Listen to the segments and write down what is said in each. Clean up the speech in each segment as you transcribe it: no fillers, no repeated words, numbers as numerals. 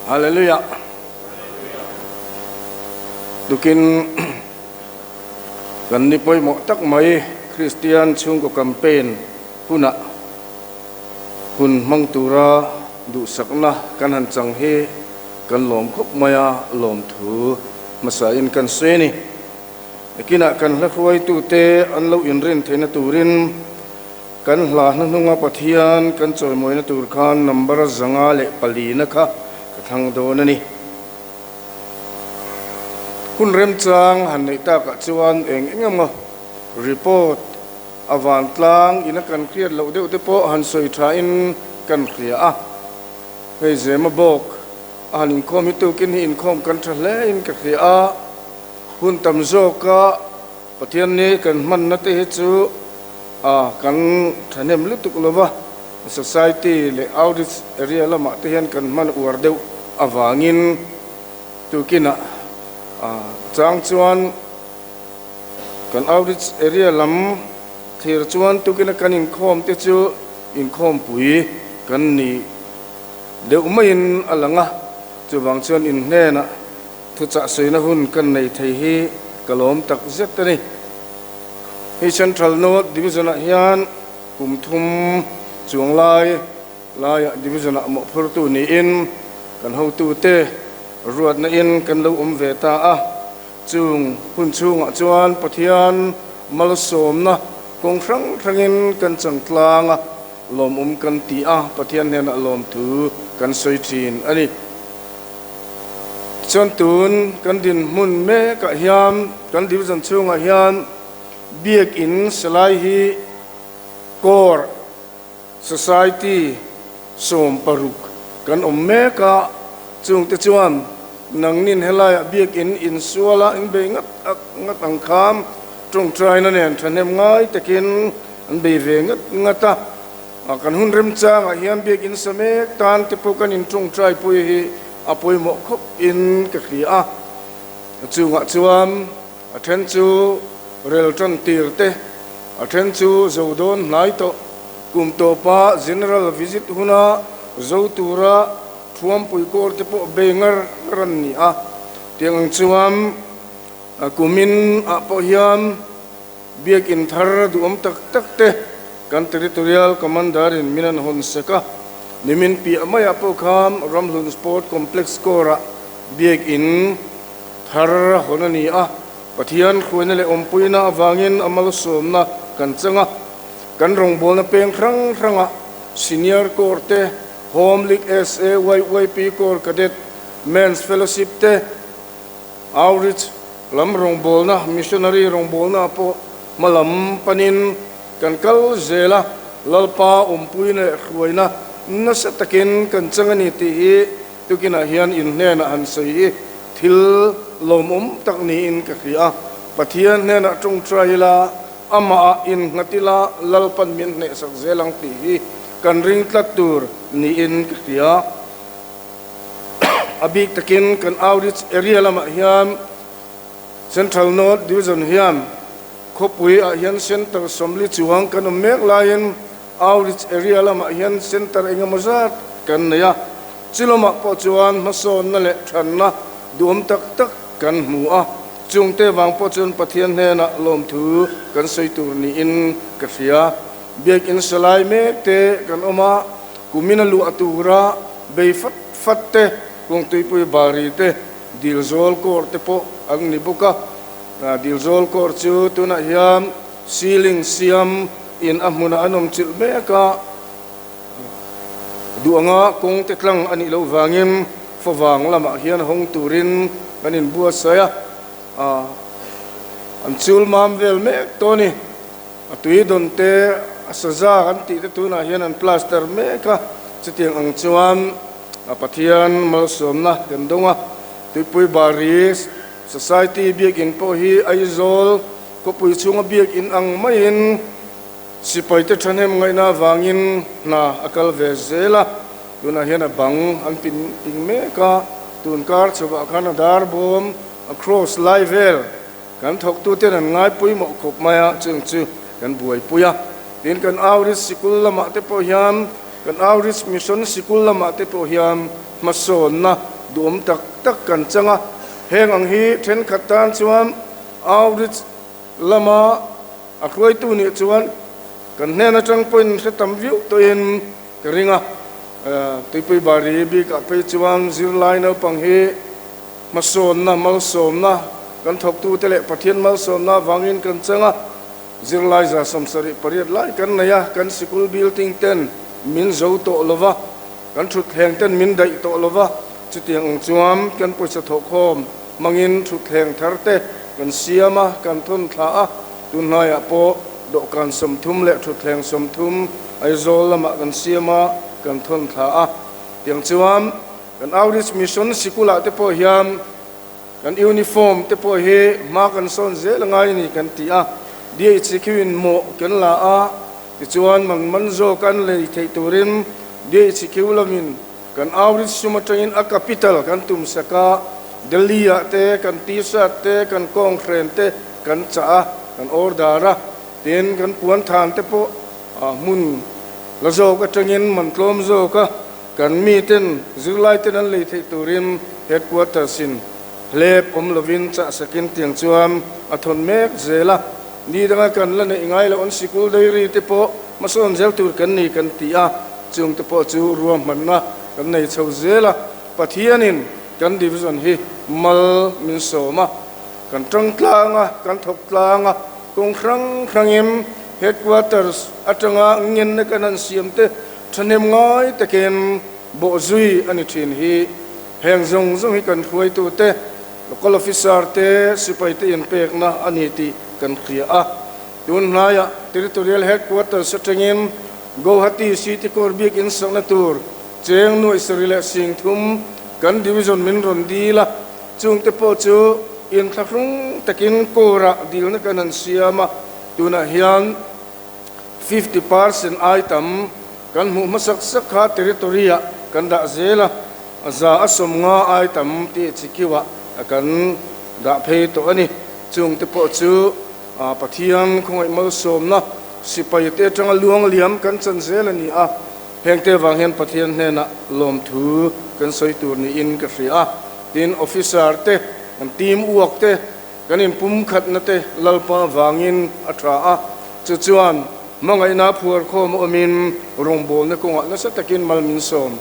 Hallelujah. Tukin kan ni pawimawh tak mai Kristian chhungkaw campaign hunah hun hmang tura duhsakna kan han chang hi kan lawm khawp mai a, lawmthu hmasain kan sawi a ni. Nakinah kan hla hruaitute an lo inrin theihna turin Kan hla hnuhnunga Pathian kan chawimawina tur khan number 504 na kha ka thlang dawn a ni. Hun remchang han neih takah chuan eng eng emaw report a vantlang ina kan hriat loh deuh te pawh han sawi thain kan hria a. Hei Zema bawk a han inkhawm hi tukin hi inkhawm kan tha hle in ka hria a. Hun tam zawka Pathian ni kan hmanna te hi chu a kan thahnem lutuk lo va, society leh outreach area lamah te hian kan hman uar deuh avangin tukinah a chang chuan kan outreach area lam thlir chuan tukina kan inkhawm te chu inkhawmpui kan ni deuh maiin a lang a, chuvang chuan inhnenah Thuchah sawina hun kan nei thei hi ka lawm tak zet a ni. Hei Central North Division-ah hian kum thum chuang lai laiah Division-ah mawhphurtu niin kan hotute ruatna in kan lo awm ve ta a. Chung hun chhungah chuan Pathian malsawmna kawng hrang hrangin kan chang tlang a, lawmawm kan ti a, Pathian hnenah lawmthu kan sawi thin a ni. Chuan tun kan dinhmun mekah hian kan division chhungah hian Biakin Salai hi Core Society 16 kan awm mek a, chungte chuan nangnin helaiah Biakin insuala in bei ngat ngat ang khan tawngtaina nen thahnem ngai takin an bei ve ngat ngat a. Kan hun remchangah hian biakin sa mek tan te pawh kan intawngtai pui hi a pawimawh khawp in ka hria a. Chungah chuan a then chu rel tan tir te, a then chu zo dawn hnai tawh kum tawpa General Visit huna zo tura thuampui kawr te pawh bei ngar ngar an ni a. Tiang ang chuan kumin ah pawh hian Biakin thar duhawm tak tak te kan Territorial Commander in min an hawn sek a, nimin piah maiah pawh khan Ramhlun Sport Complex Corps-ah biakin thar hawn a ni a, Pathian hruaina leh awmpuina avangin a malsawmna kan chang a, kan rawngbawlna peng hrang hrangah Senior Corps te, Home League SA, YYP Corps Cadet, Men's Fellowship te, Outreach lam rawngbawlna, missionary rawngbawlna pawh hma lam panin kan kal zel a, Lalpa awmpuina leh hruaina nasa takin kan chang a ni tih hi tukinah hian in hnenah han sawi hi thil lawmawm tak niin ka hria a. Pathian hnenah tawngtai ila, amahah innghat ila Lalpan min hnehsak zel ang tih hi kan ring tlat tur niin ka hria. A bik takin kan outreach area lamah hian Central North Division hian khawpui ah hian Centre 40 chuang kan awm mek laiin outreach area lamah hian Centre engemaw zat kan nei a, chu lamah pawh chuan hmasawnna leh thanna duhawm tak tak kan hmu a, chungte vang pawh chuan Pathian hnenah lawmthu kan sawi tur niin ka hria. Biakin salai mek te kan awm a, kumina luah tura bei fat fat te, kawngtuipui bari te, Dilzawl kawr te pawh an ni bawk a. Dilzawl kawr chu tunah hian ceiling siam in a hmunah an awm chilh mek a, duh anga kawng te tlang a nih loh vangin favang lamah hian hawng turin kan inbuatsaih a, an chul mam vel mek tawh a ni. A tui dawn te, a saza kan tih te tunah hian an plaster mek a, chutiang ang chuan a Pathian malsawmna kan dawng a. Tuipui Bari Society biakin pawh hi Aizawl khawpui chhunga biakin ang maiin sipai te thahnem ngaihna avangin hna a kal ve zel a, tunah hian a bang an pin ping mek a, tunkar chhovah khan a dar bawm a cross lai vel Kan thawktuten an ngai pawimawh khawp mai a, chung chu kan buaipui a. Tin, kan Outreach sikul lamah te pawh hian, kan Outreach Mission sikul lamah te pawh hian hmasawnna duhawm tak tak kan chang a. Heng ang hi thenkhat tan chuan outreach lama a hruaitu nih chuan kan hnen atang pawhin hre tam viau tawhin ka ring a. Tuipui Bari bikah phei chuan zirlai naupang hi hmasawnna, malsawmna kan thawktute leh Pathian malsawmna avangin kan chang a. Zirlai 78 lai kan nei a, kan sikul building ten min zo tawh lo va, kan thutthleng ten min daih tawh lo va, chutiang ang chuan kan pawisa thawhkhawm hmangin thutthleng thar te kan siam a, kan thawn thla a, tunhnaiah pawh dawhkan 30 leh thutthleng 30 Aizawl lamah kan siam a, kan thawn thla a. Tiang chuan kan Outreach Mission sikulah te pawh hian, Kan uniform te pawh hi hma kan sawn zel a ngai a ni kan ti a, DHQ in mawh kan la a, tichuan man man zawk an lei theih turin DHQ lamin kan outreach sum atangin a capital kan tum sak a, Delhi ah te kan t-shirt te kan kawnghren te kan chah a, kan order a, tin kan puan than te pawh hmun la zawk atangin man tlawm zawk a. Kan miten zirlaiten an lei theih turin headquarters in hlep awm lovin chah sakin tiang chuan a thawn mek zel a. Ni danga kan la neih ngai loh an sikul dairy te pawh hmasawn zel tur kan ni kan ti a, chung te pawh chu ruahmanna kan nei chho zel a. Pathianin kan division hi mal min sawm a, kan tang tlang a, kan thawk tlang a, kawng hrang hrangin headquarters atanga ngenna kan han siam te Thahnem ngai takin bawhzui a ni thin hi. Heng zawng zawng hi kan hruaitute, local officer te, sipai te inpekna a ni tih kan hria a. Tun hnaiah Territorial Headquarters atangin Guwahati City Court bik insakna tur cheng nuaih sarih leh sing thum kan division min rawn dil a, chungte pawh chu inthlahrung takin Corps-ah dilna kan han siam a, tunah hian 50 percent ai tam kan hmuh hmasak sak kha territory ah kan dah zel a, 150 ai tam tih chi kiu ah kan dah phei tawh a ni. Chung te pawh chu Pathian khawngaih malsawmna sipai te atanga luang liam kan chan zel a ni a, heng te vang hian Pathian hnenah lawmthu kan sawi tur niin ka hria a. Tin, officer te, kan team uak te, Kan inpumkhatna te Lalpa vangin a tha a, chu chuan hmangaihna phuarkhawm awmin rawngbawlna kawngah nasa takin mal min sawm.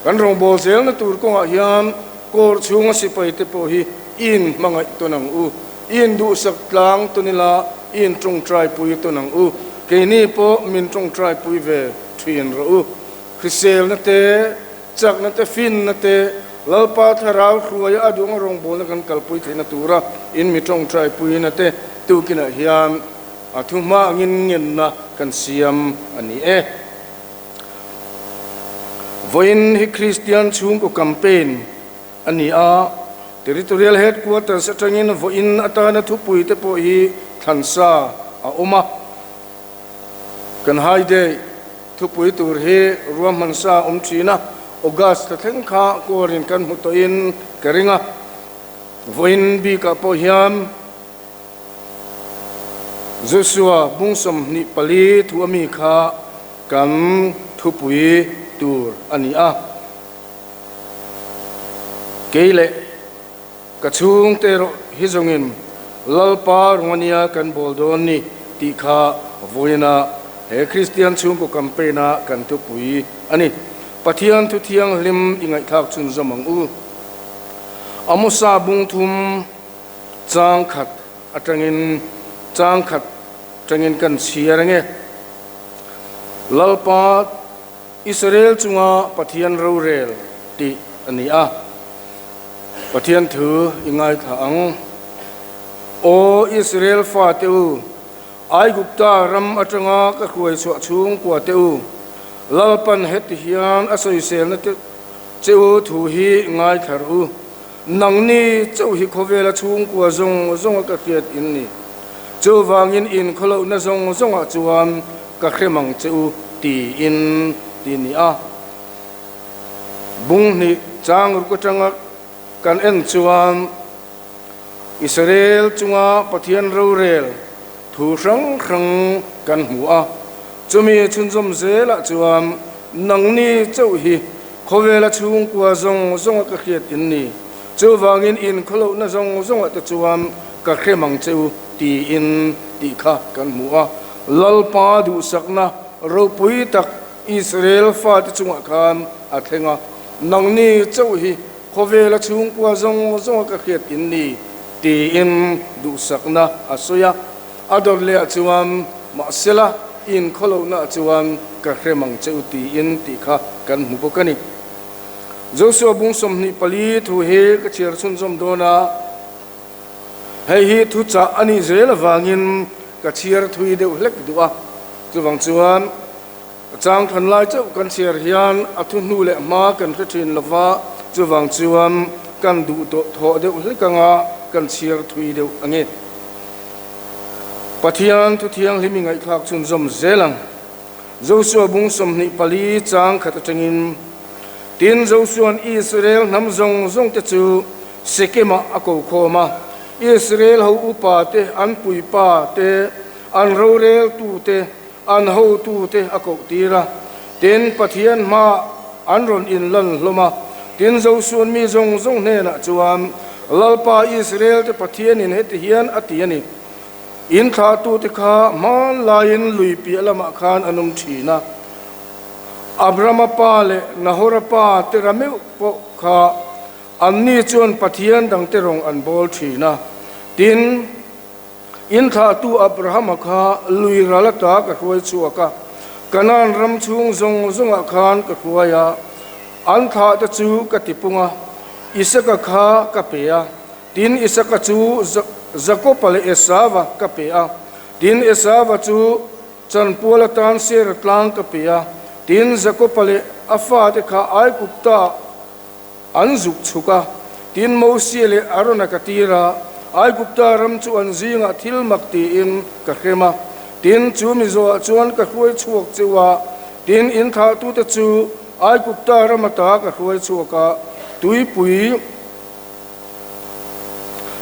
Kan rawngbâwl zelna tur kawngah hian kawr chhunga sipai te pawh hi i inhmangaih tawn ang u, i induhsak tlang tawn ila i intawngtaipui tawn ang u, keini pawh min tawngtaipui ve thin rawh u. Hriselna te, Chakna te, finna te, Lalpa Thlarau hruaia a duhna rawngbawlna kan kalpui theihna tura in mi tawngtai puina te tukinah hian a thu hma angin ngenna kan siam a ni e. Vawiin hi Kristian chhungkaw campaign a ni a, Territorial Headquarters atangin vawiin atana thupui te pawh hi thlansa a awm a, kan high day. Thupui tur hi ruahman sa awm thin a, August thla thleng kha kuarin kan hmu tawhin ka ring a. Vawiin bikah pawh hian Joshua bung 24 thu ami kha kan thupui tur a ni a. Kei leh ka chhungte erawh hi zawngin Lalpa Rungania kan bawl dawn ni tih kha vawiina he Kristian chhungkaw campaign a kan thupui a ni. Pathian thu thianghlim i ngaihthlak chhunzawm ang u. Amosa bung thum chang khat atangin chang khat tangin kan chhiar ange. Lalpa. Israel chunga Pathian rorel tih a ni a, Pathian thu i ngaithla ang. Aw Israel fate u, Aigupta ram atanga ka hruai chhuah chhungkua te u, Lalpan heti hian a sawiselna te che u thu hi ngaithla rawh u. Nangni chauh hi khawvela chhungkua zawng zawnga ka hriat in ni. Chuvangin in khawlohna zawng zawngah chuan ka hrem ang che u tiin ti ni a. Bung hnih chang ruk atanga kan en chuan Israel chunga Pathian rorel thu hrang hrang kan hmu a. Chumi chhunzawm zelah chuan nangni chauh hi. Khawvela chhungkua zawng zawnga ka hriat in ni. Chuvangin in khawlohna zawng zawngah te chuan ka hrem ang che u tiin tih kha kan hmu a. Lalpa duhsakna ropui tak Israel fate chungah khan a thleng a, Nangni chauh hi khawvela chhungkua zawng zawnga ka hriat in ni tiin duhsakna a sawi a. A dawt lehah chuan, Mahsela, in khawlohnaah chuan ka hrem ang che u tiin tih kha kan hmu bawk a ni. Joshua bung 24 thu hi ka chhiar chhunzawm dawn a, hei hi thuchah a nih zel avangin ka chhiar thui deuh hlek duh a, chuvang chuan chang than lai chauh kan chhiar hian a thu hnu leh hma kan hre thin lo va, chuvang chuan kan duh tawh thawh deuh hlek anga kan chhiar thui deuh a nge. Pathian thu thianghlim i ngaihthlak chhunzawm zel ang. Joshua bung 24 chang khat atangin, Tin, Joshua'n Israel hnam zawng zawngte chu Sekemah a ko khawm a, Israel ho upa te, an puipa te, an roreltu te, an hotu te a koh tir a. Tin, Pathian hmaah an rawn inlan hlawm a. Tin, Joshua'n mi zawng zawng hnenah chuan, Lalpa Israel te Pathianin heti hian a ti a ni, In thlahtute kha hmanlaiin lui piah lamah khan an awm thin a. Abrama pa leh Nahora pa te ra meuh pawh kha anni chuan Pathian dangte rawng an bawl thin a. Tin, in thlahtu Abrahama kha lui ral ata ka hruai chhuak a, Kanaan ram chhung zawng zawngah khan ka hruai a, an thlahte chu ka tipung a, Isaka kha ka pe a. Tin, Isaka chu Jakopa leh Esava ka pe a. Tin, Esava chu chanpual atan Seir tlang ka pe a. Tin, Jakopa leh a fate kha Aigupta an zuk chhuk a. Tin, Mosia leh Arona ka tir a, Aigupta ram chu an zingah thil mak tiin ka hrem a. Tin, chu mizoah chuan ka hruai chhuak cheu a. Tin, in thlahtute chu Aigupta ram ata ka hruai chhuak a, tuipui,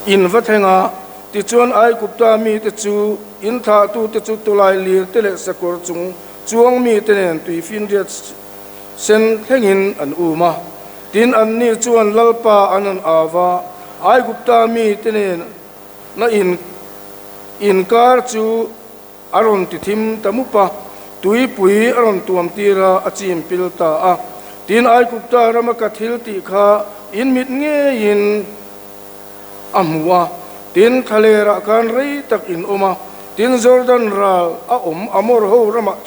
In va thleng a, tichuan Aigupta mite chu in thlahtute chu tawlai lir te leh sakawr chung chuang mite nen tuifinriat sen thlengin an um a. Tin, anni chuan Lalpa an han au va, Aigupta mite nen na in inkar chu A rawn ti thim ta mup a, tuipui a rawn tuam tir a, a chim pil ta a. Tin, Aigupta rama ka thil tih kha in mit ngeiin a hmu a. Tin, thlalerah khan rei tak in awm a, tin, Jordan ral a awm Amor ho ramah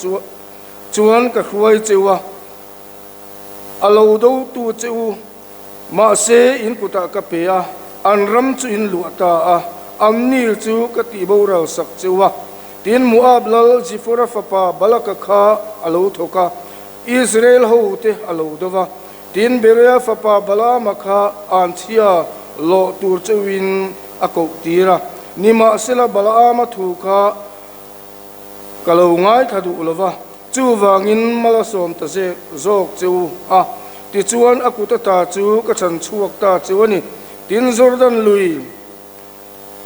chuan ka hruai cheu a, a lo dotu che u. Mahse, in kutah ka pe a, an ram chu in luah ta a, an nil chu ka tih boral sak cheu a. Tin, Moab lal Zipporah fapa Balaka kha a lo thawk a, Israel hote a lo do va. Tin, Berea fapa Balaama kha anchhia lawh tur cheuin a koh tir a. Nimahsela, Balaama thu kha Ka lo ngaithla duh lo va, chuvangin mal a sawm ta zek zawk che u a, tichuan a kut ata chu ka chhan chhuak ta cheu a ni. Tin, Jordan lui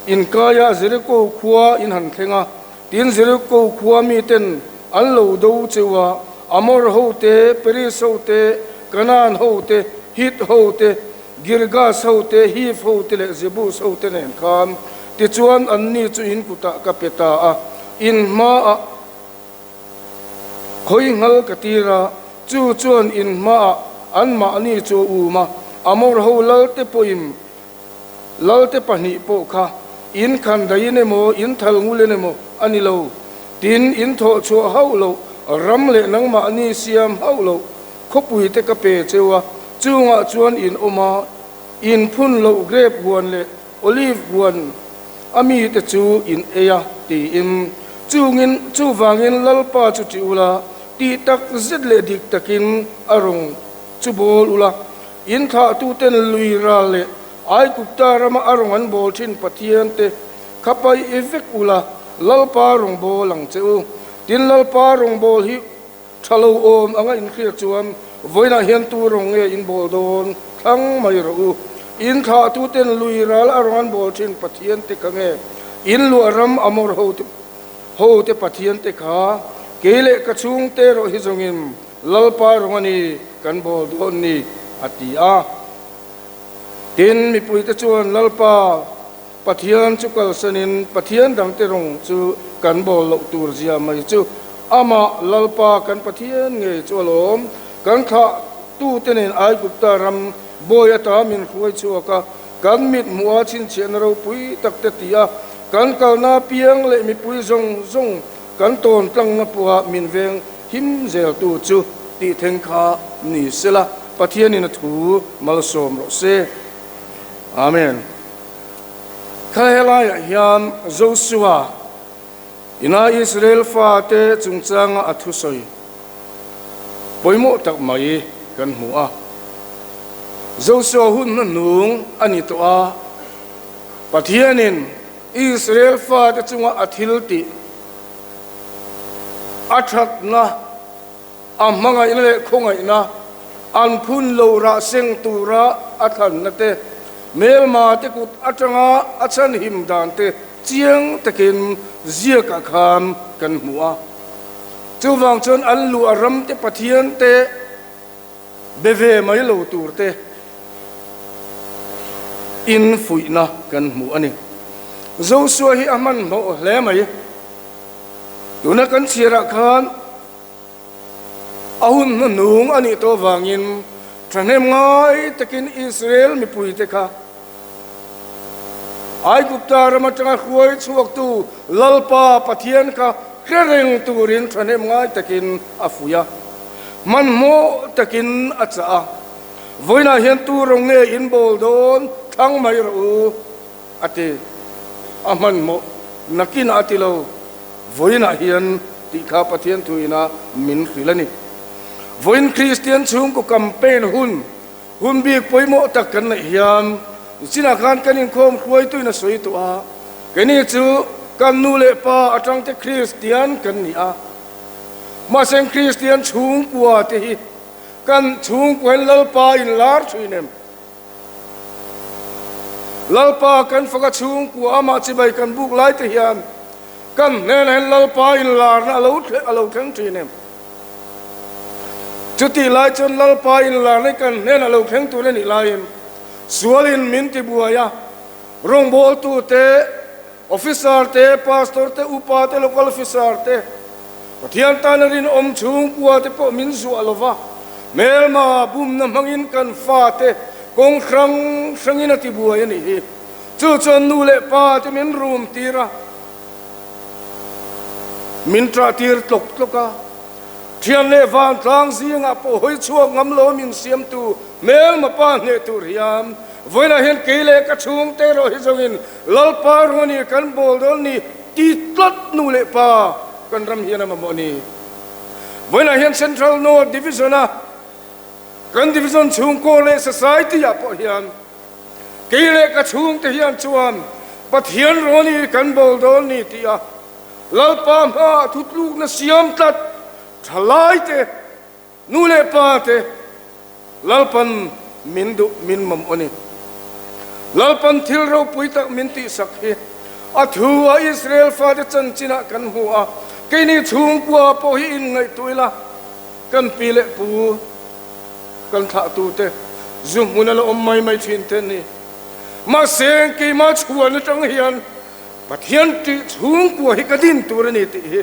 inkaiah Jeriko khua in han thleng a, tin, Jeriko khua miten an lo do cheu a, Amor ho te, Peris ho te, Kanaan ho te, Hit ho te, Girgas ho te, Hiv ho te leh Jebus ho te nen khan Tichuan, anni chu in kutah ka pe ta a, in hmaah khawi nghal ka tir a, chu chuan in hmaah anmahni chu a um a, Amor ho lalte pawhin lalte pahnih pawh kha in khan daiin emaw, in thal ngulin emaw a ni lo. Tin, in thawh chhuah hauh loh ram leh nangmahni siam hauh loh khawpuite ka pe cheu a, chungah chuan in awm a, in phun loh grep huan leh Olive huan a mite chu in ei a, tiin. Chungin, chuvangin Lalpa chu ṭih ula, tih tak zet leh dik takin a rawng chu bawl ula. In thlahtuten lui ral leh Aigupta rama a rawng an bawl ṭhin Pathiante kha paih i vek ula, Lalpa rawng bawl ang che u. Tin, Lalpa rawng bawl hi Tha lo awm anga inhriat chuan vawiinah hian tu rawng nge in bawl dawn thlang mai rawh u. In thlahtuten lui ral a rawng an bawl thin Pathian te kha nge in luah ram Amor ho te ho te Pathian te kha kei leh ka chhungte erawh hi zawngin. Lalpa rawng a ni kan bawl dawn ni, a ti a. Tin, mipuite chuan Lalpa Pathian chu kalsanin Pathian dangte rawng chu kan bawl loh tur zia mai chu amah Lalpa kan Pathian ngei chu alawm. Kan thlahtute nen Aigupta ram bawi ata min hruai chhuak a, kan mit hmuha chhinchhiahna ropui takte ti a, kan kalna piang leh mipui zawng zawng kan tawn tlangna pawha min veng him zeltu chu tih thleng kha ni sela, Pathianin a thu malsawm rawh se. Amen. Kha helaiah hian Josua ina Israel fate chungchanga a thusawi pawimawh tak mai kan hmu a. Josua hun hnahnung a ni tawh a, Pathianin Israel fate chunga a thil tih a thatna, A hmangaihna leh khawngaihna an phun lo rah seng tura a thlanna te, hmelma te kut atanga a chhanhim dan te chiang takin ziakah khan kan hmu a. Chuvang chuan an luh a ram te Pathian te be ve mai lo tur te in fuihna kan hmu a ni. Josua hi a hmanhmawh hle mai. Tuna kan chhiarah khan a hun hnahnung a nih tawh avangin thahnem ngai takin Israel mipuite kha Aigupta ram atanga hruai chhuaktu Lalpa Pathian kha hre reng turin thahnem ngai takin a fuih a, hmanhmawh takin a chah a. Vawiinah hian tu rawng nge in bawl dawn thlang mai rawh u. A ti. A hmanhmawh nakinah a ti lo. Vawiinah hian tih kha Pathian thuina min hrilh a ni. Vawiin Kristian chhungkaw campaign hun, hun bik pawimawh tak kan neih hian chinah khan kan inkhawm hruaituin a sawi tawh a, keini chu kan nu leh pa atangte Kristian kan ni a. Mahse Kristian chhungkua te hi kan chhungkua hian Lalpa inlar thin em? Lalpa kan faka chhungkua amah chibai kan buk lai te hian kan hnenah hian Lalpa inlarna a lo a lo thleng thin em? Chutih lai chuan Lalpa inlarna hi kan hnenah lo thleng tur a nih laiin sualin min ti buai a, rawngbawltute, Officer te, Pastor te, Upa te, Local Officer te, Pathian tana rinawm chhungkua te pawh min zuah lo va, hmelma bumna hmangin kan fate kawng hrang hrangin a tibuai a nih hi. Chu chuan nu leh pa te min rum tir a, min ṭah tir tlawk tlawk a, thian leh vantlang zingah pawh hawi chhuak ngam lo min siamtu hmelma pa hneh tur hian vawiinah hian kei leh ka chhungte erawh hi zawngin Lalpa rawh ni kan bawl dawn ni ti tlat nu leh pa kan ram hian a mamawh a ni. Vawiinah hian Central North Division a kan Division chhungkaw leh Society ah pawh hian kei leh ka chhungte hian chuan Pathian rawh ni kan bawl dawn ni tih a Lalpa hmaah thutlukna siam tlat thalaite Nu leh pa te Lalpan min duh min mamawh a ni. Lalpan thil ropui tak min tihsak hi a thu a Israel fate chanchinah kan hmu a, keini chhungkua pawh hi inngaihtuah ila kan pi leh pu kan thlahtute zu hmun a la awm mai mai thin te ni. Mahse keimah chhuan atang hian Pathian tih chhungkua hi ka din tur a ni tih hi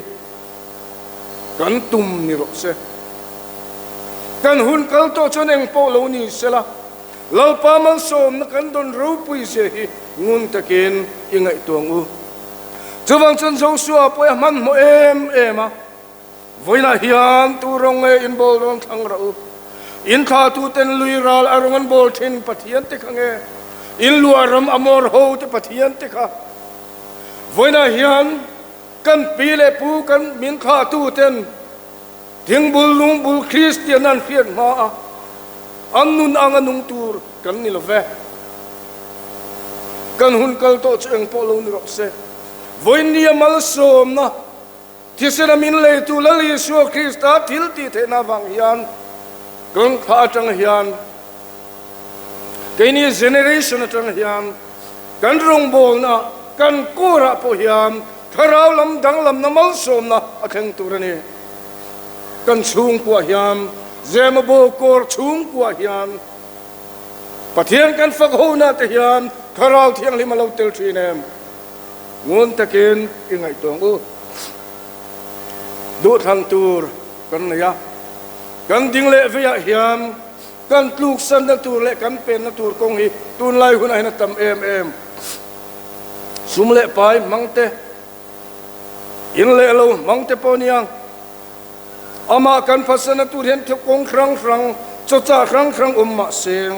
kan tum ni rawh se. Kan hun kal tawh chuan eng pawh lo ni sela, Lalpa malsawmna kan dawn ropui zia hi ngun takin i ngaihtuah ang u. Chuvang chuan Joshua pawh a hmanhmawh em em a, Vawiinah hian tu rawng nge in bawl dawn thlang rawh u. In thlatuten lui ral a rawng an bawl thin Pathian te kha nge? In luah ram a mawr ho te Pathian te kha? Vawiinah hian Kan pi leh pu kan min thlahtu ten thingbul lungbul Kristian an hriat hma a, an nun anga nung tur kan ni lo ve. Kan hun kal tawh chu eng pawh lo ni rawh se. Vawinia malsawmna thisena min leitu Lal Isua Krista thil tih theihna avang hian kan thlah atang hian keini generation atang hian Kan rawngbawlna kan kawrah pawh hian thlarau lam danglamna malsawmna a thleng tur a ni. Kan chhungkua hian Zemabawk kawr chhungkua hian Pathian kan fak hona te hian Thlarau Thianghlim a lo tel thin em? Ngun takin i ngaihtuah ang u. Duhthlan tur kan nei a, kan ding leh veiah hian kan tluksanna tur leh kan penna tur kawng hi tunlai hunah hian a tam em em. Sum leh pai hmang te, in leh lo hmang te pawh nia, amah kan phatsanna tur hian kawng hrang hrang, chawchah hrang hrang awm mah se,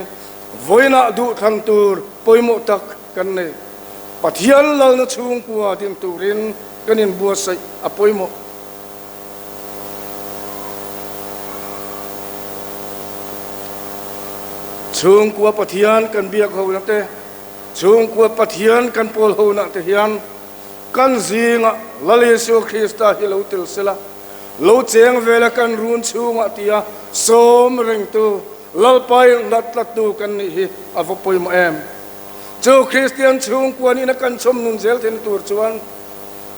vawiinah duhthlan tur pawimawh tak kan nei. Pathian lalna chhungkua din turin kan inbuatsaih a pawimawh. Chhungkua Pathian kan biak hona te, chhungkua Pathian kan pawl hona te hian kan zingah Lal Isua Krista hi lo tel sela, lo cheng vela kan run chhungah tia sawm rengtu Lalpa inhlat tlattu kan nih hi a va pawimawh em. Chu Kristian chhungkua nihna kan chhawm nun zel theihna tur chuan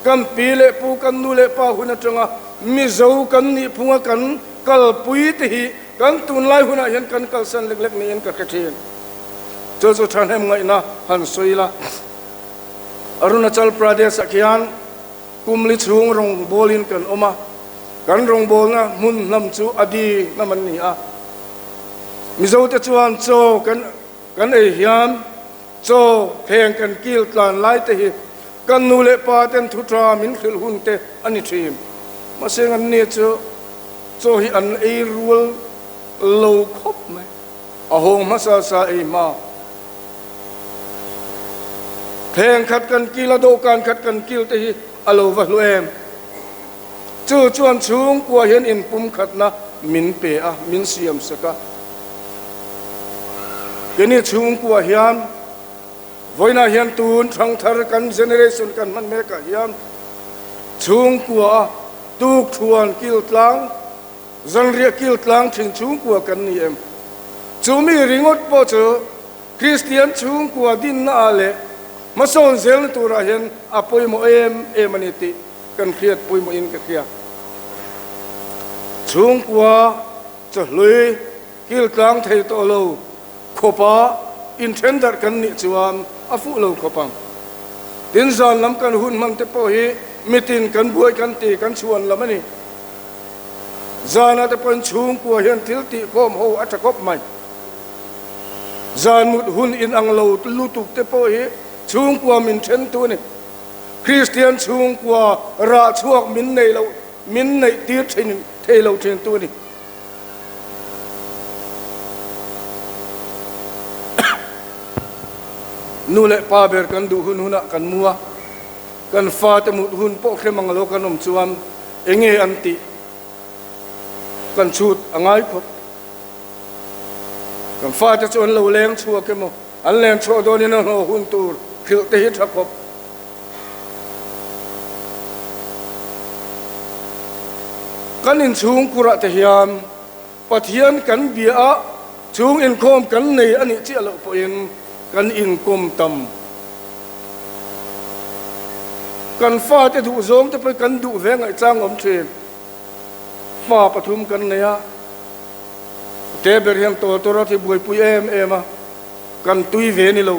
kan pi leh pu, kan nu leh pa hun atanga Mizo kan nih phunga kan kalpui te hi kan tunlai hunah hian kan kalsan lek lek niin ka hre thin. Chu chu thahnem ngaihna han sawi la. Arunachal Pradesh-ah khian kum li chhung rawngbawlin kan awm a, kan rawngbawlna hmun hnam chu Adi hnam an ni a. Mizote chuan chaw kan Kan ei hian chaw thleng kan kil tlan lai te hi kan nu leh pa ten thu tha min hrilh hun te a ni thin. Mahse an ni chu chaw hi an ei rual lo khawp mai. A hawng hmasa sa ei hma. Thleng khat kan kil a dawhkan khat kan kil te hi a lo va hlu em. Chu chuan chhungkua hian inpumkhatna min pe a, min siam sak a. Keini chhungkua hian vawiinah hian tun thangthar kan generation kan hman mekah hian chhungkua a tukthuan kil tlang, zanriah kil tlang thin chhungkua kan ni em? Chumi ringawt pawh chu Kristian chhungkua dinna ah leh hmasawn zelna turah hian a pawimawh em em a ni tih kan hriat pawimawhin ka hria. Chhungkua Chawhlui kil tlang thei tawh lo khawpa inthen darh kan nih chuan a fuh lo khawp ang. Tin zan lam kan hun hman te pawh hi mitin kan buai kan ti kan chhuan lam a ni. Zana te pawhin chhungkua hian thil tih khawm ho a tha khawp mai. Zan mut hun inang lo lutuk te pawh hi chhungkua min then tu a ni. Kristian chhungkua rah chhuak min nei loh min neih tir thin thei lo thin tu a ni. Nu leh pa ber kan duh hun hunah kan mu a, kan fate mut hun pawh hrem ang lo kan awm chuan enge an tih kan chhut a ngai khawp. Kan fate chu an lo leng chhuak emaw, an leng chhuah dawnin a hlawh hun tur hrilh te hi tha khawp. Kan inchhungkurah te hian Pathian kan bia a, chhung inkhawm kan nei a nih chiah loh pawhin kan inkawm tam. Kan fate duh zawng te pawhin kan duh ve ngaihchang awm thin. Fa pathum kan nei a, te ber hian tawltawra thi buaipui em em a, kan tui ve ni lo.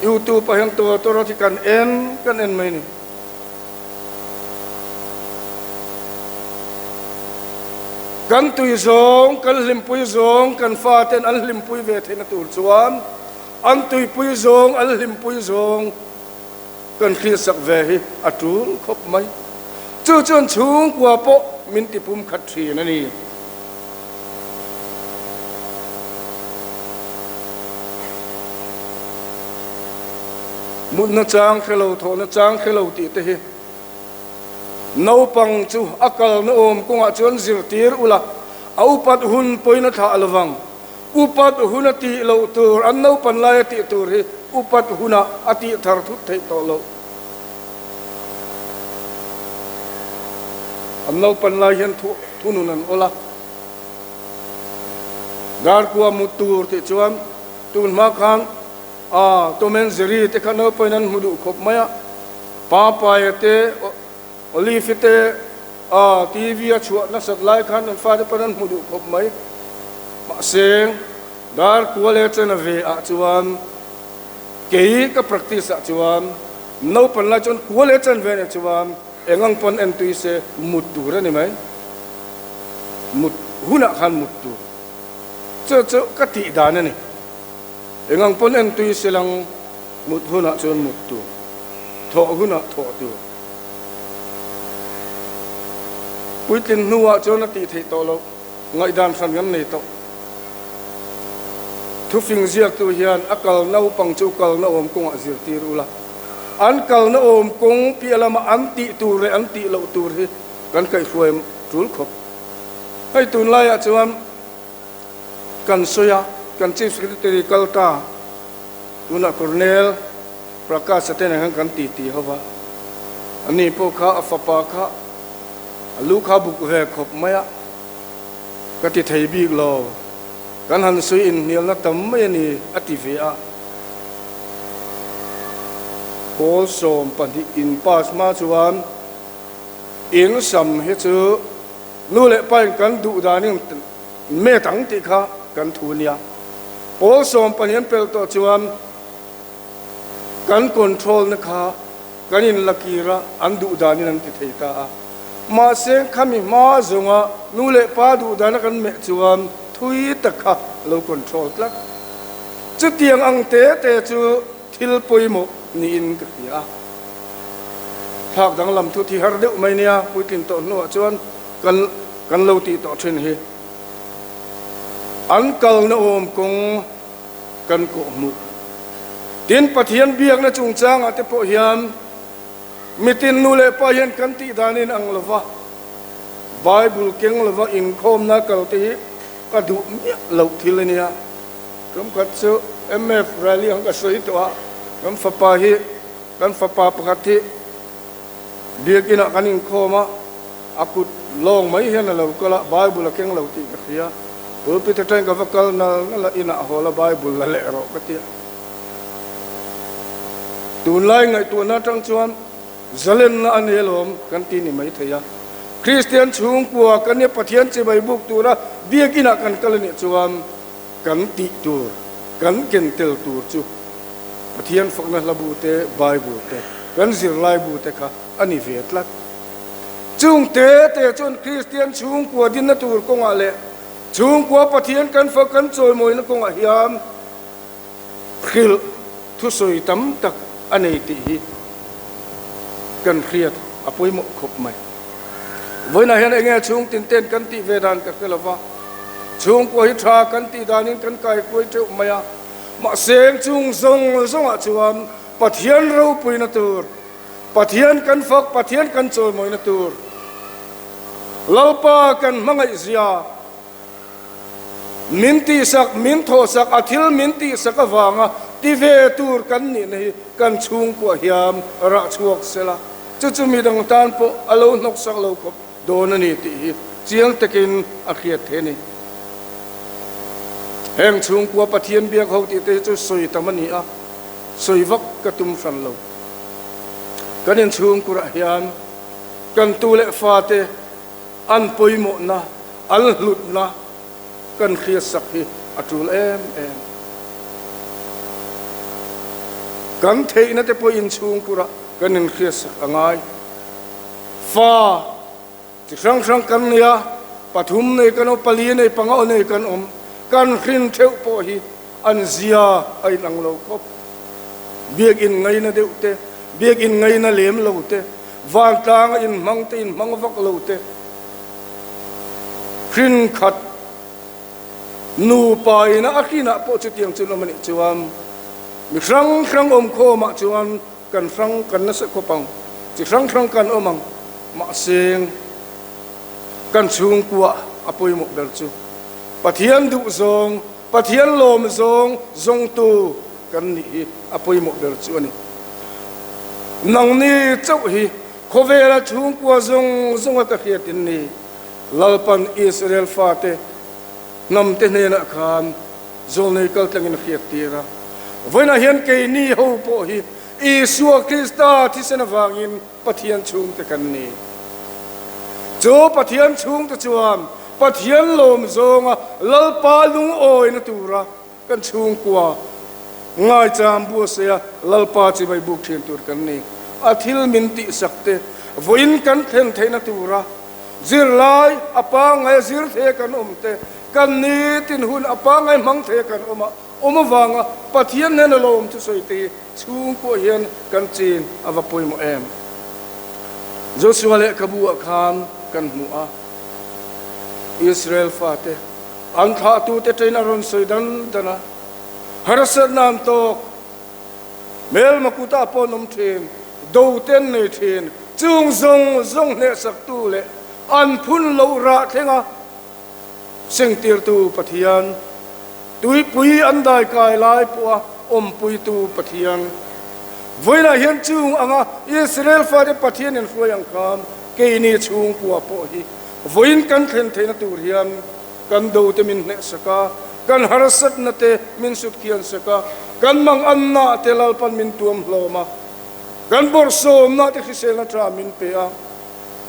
Youtube ah hian tual tual hi kan en kan en mai ni. Kan tui zawng, kan hlimpui zawng, kan faten an hlimpui ve theihna tur chuan an tuipui zawng, an hlimpui zawng kan hrilhsak ve hi a tul khawp mai. Chu chuan chhungkua pawh min ti pumkhat thin a ni. Mutna chang hre lo, thawhna chang hre lo tih te hi naupang chu a kalna awm kawngah chuan zirtir ula, a upat hun pawhin a thlah lovang. Upat hun a tih loh tur, an naupan lai a tih tur hi upat hunah a tih thar thut theih tawh loh. An naupan lai hian thunun an awl a, Darkua mut tur tih chuan tun hma khan a Tom and Jerry te kha naupain an hmu duh khawp mai a, Papaia te, Olive te. A, TV a chhuah nasat lai khan an fate pawn an hmu duh khawp mai. Mahse, dar kua leh chen a ve ah chuan kei ka practice ah chuan naupan lai chuan kua leh chen ve nih chuan eng ang pawn en tui se mut tur a ni mai. Mut hunah khan mut tur. Chu chu ka tih dan a ni. Eng ang pawn en tui se lang mut hunah chuan mut tur, thawh hunah thawh tur. Puitlin hnuah chuan a tih theih tawh loh, ngaihdan hran kan nei tawh. Thufing ziaktu hian a kal naupang chu kalna awm kawngah zirtir ula, an kalna awm kawng piah lama an tih tur leh an tih loh tur hi kan kaihhruai tul khawp. Hei tunlaiah chuan kan sawi a, kan Chief Secretary kal ta, tunah Colonel Prakash-a te nen khan kan titi ho va, ani pawh kha a fapa kha a lu kha buk ve khawp mai a, ka ti thei bik lo, kan han sawi inhnialna tam mai a ni a ti ve a. Pawl 12 in pass hma chuan in sam hi chu nu leh pa in kan duh danin met ang tih kha kan thu nia. Pawl 12 an pelh tawh chuan Kan control na kha kan in la kir a, an duh danin an ti thei ta a. Mahse khami hma zawnga nu leh pa duh dana kan meh chuan thui tak kha lo control tlat. Chutiang ang te te chu thil pawimawh niin ka hria a. Thlak danglam thu thi har deuh mai nia puitlin tawh hnuah chuan kan kan lo tih tawh thin hi. An kalna awm kawng. kan kawh hmuh. Tin, Pathian biakna chungchangah te pawh hian mitin nu leh pa hian kan tih dan in ang lova, Bible keng lova inkhawmna kal te hi ka duh miah loh thil a nia. Tumkhat chu MF Rally ang ka sawi tawh a, kan fapa hi, kan fapa pakhat hi biakinah kan inkhawm a, A kut lawng mai hian a lo kal a, Bible a keng lo tih ka hria. Pulpit atangin ka va kal nal nal a, inah haw la Bible la leh rawh ka ti a. Tunlai ngaihtuahna atang chuan zalenna a nei alawm kan ti ni mai thei a. Kristian chhungkua kan nia Pathian chibai buk tura biakinah kan kal a nih chuan kan tih tur, kan ken tel tur chu Pathian fakna hla bu te, Bible te, kan zirlai bu te kha a ni ve tlat. Chung te te chuan Kristian chhungkua dinna tur kawngah leh chhungkua Pathian kan fak kan chawimawina kawngah hian hrilh thusawi tam tak a nei tih hi kan hriat a pawimawh khawp mai. Vawiinah hian enge chhungtin ten kan tih ve dan ka hre lova, chhungkua hi tha kan tih danin kan kaikuai teuh mai a, mahse chung zawng zawngah chuan Pathian ropuina tur, Pathian kan fak, Pathian kan chawimawina tur, Lalpa kan hmangaihzia min tihsak, min thawhsak, a thil min tihsak avanga ti ve tur kan nihna hi kan chhungkuah hian rah chhuak sela, chu chu midang tan pawh a lo hnawksak lo khawp dawn a ni tih hi chiang takin a hriat theih a ni. Heng chhungkua Pathian biak ho tih te hi chu sawi tam a ni a, sawi vak ka tum hran lo. Kan inchhungkurah hian kan tu leh fate an pawimawhna, an hlutna kan hriatsak hi a tul em em. Kan theihna te pawh inchhungkurah kan inhriatsak a ngai. Fa Chi hrang hrang kan nei a, pathum nei kan awm, pali nei, panga aw nei kan awm. Kan hrin theuh pawh hi an zia a inang lo khawp. Biakinn ngaina deuh te, biakinn ngaina lem lo te, vantlanga inhmang te, inhmang vak lo te, hrin khat nupa ina a hrinah pawh chutiang chu an awm a nih chuan mi hrang hrang awmkhawmah chuan Kan hrang kan nasa khawp ang, chi hrang hrang kan awm ang, mahse kan chhungkua a pawimawh ber chu Pathian duh zawng, Pathian lawm zawng zawngtu kan nih hi a pawimawh ber chu a ni. Nangni chauh hi khawvela chhungkua zawng zawnga ka hriat in ni, Lalpan Israel fate hnamte hnenah khan Zawlnei kaltlangin a hriat tir a. Vawiinah hian keini ho pawh hi Isua Krista thisen avangin Pathian chhungte kan ni. Chu Pathian chhungte chuan Pathian lawm zawnga Lalpa lungawina tura kan chhungkua ngaichang buatsaih a Lalpa chibai buk thin tur kan ni. A thil min tihsak te vawiin kan thlen theihna tura zirlai a pangngai a zir thei a kan awm te, kan nitin hun a pangngai hmang thei a kan awm a awm avanga Pathian hnena lawm thusawi te hi chhungkua hian kan chin a va pawimawh em. Joshua lehkhabu ah khan kan hmu a, Israel fate an thlahtute ṭain a rawn sawi dan dan a, harsatna an tawk, hmelma kutah pawh an awm ṭhin, do te an nei ṭhin, chung zawng zawng hnehsaktu leh an phun loh rah thlenga sengtirtu Pathian, tuipui an daikai lai pawha awmpuitu Pathian. Vawiinah hian chung anga Israel fate Pathian in hruai ang khan keini chhungkua pawh hi vawiin kan thlen theihna tur hian kan do te min hnehsak a, kan harsatna te min sut khian sak a, kan manganna te Lalpan min tuam hlawm a, kan bawrhsawmna te hriselna tha min pe a.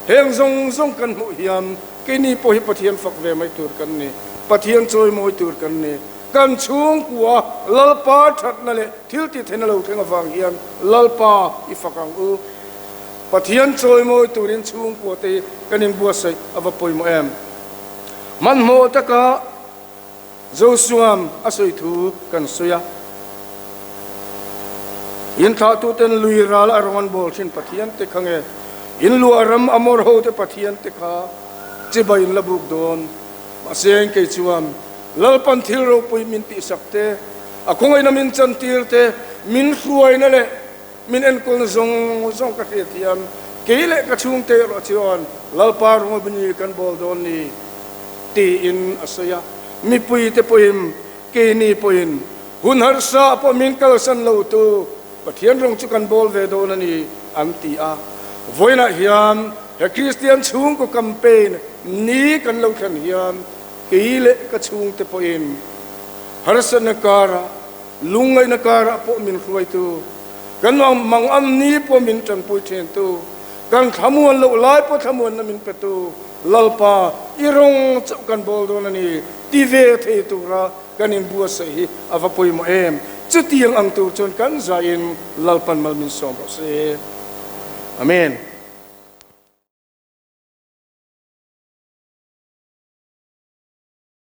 Heng zawng zawng kan hmuh hian keini pawh hi Pathian fak ve mai tur kan ni, Pathian chawimawi tur kan ni. Kan chhungkua Lalpa thatna leh thil tih theihna lo thleng avang hian Lalpa i fak ang u. Pathian chawimawi turin chhungkua te hi kan inbuatsaih a va pawimawh em? Hmanhmawh taka Josua'n a sawi thu kan sawi a. In thlahtuten lui ral a rawng an bawl thin Pathian te kha nge in luah ram Amor ho te Pathian te kha chibai in la buk dawn? Mahse kei chuan Lalpan thil ropui min tihsak te, a khawngaihna min chantir te, min hruaina leh min enkawlna zawng zawng ka hriat hian kei leh ka chhungte erawh chuan Lalpa Rungabini kan bawl dawn ni tiin a sawi a. Mipuite pawhin keini pawhin hun harsa pawh min kalsan lo tu Pathian rawng chu kan bawl ve dawn a ni an ti a. Vawiinah hian he Kristian chhungkaw campaign ni kan lo thlen hian Kei leh ka chhungte pawhin harsatna karah, lungngaihna karah pawh min hruaitu, kan mangan ni pawh min tanpui thintu, kan thlamuan loh lai pawh thlamuanna min petu Lalpa i rawng chauh kan bawl dawn a ni ti ve thei tura kan inbuatsaih hi a va pawimawh em. Chutiang ang tur chuan kan zaiin Lalpan mal min sawm rawh se. Amen.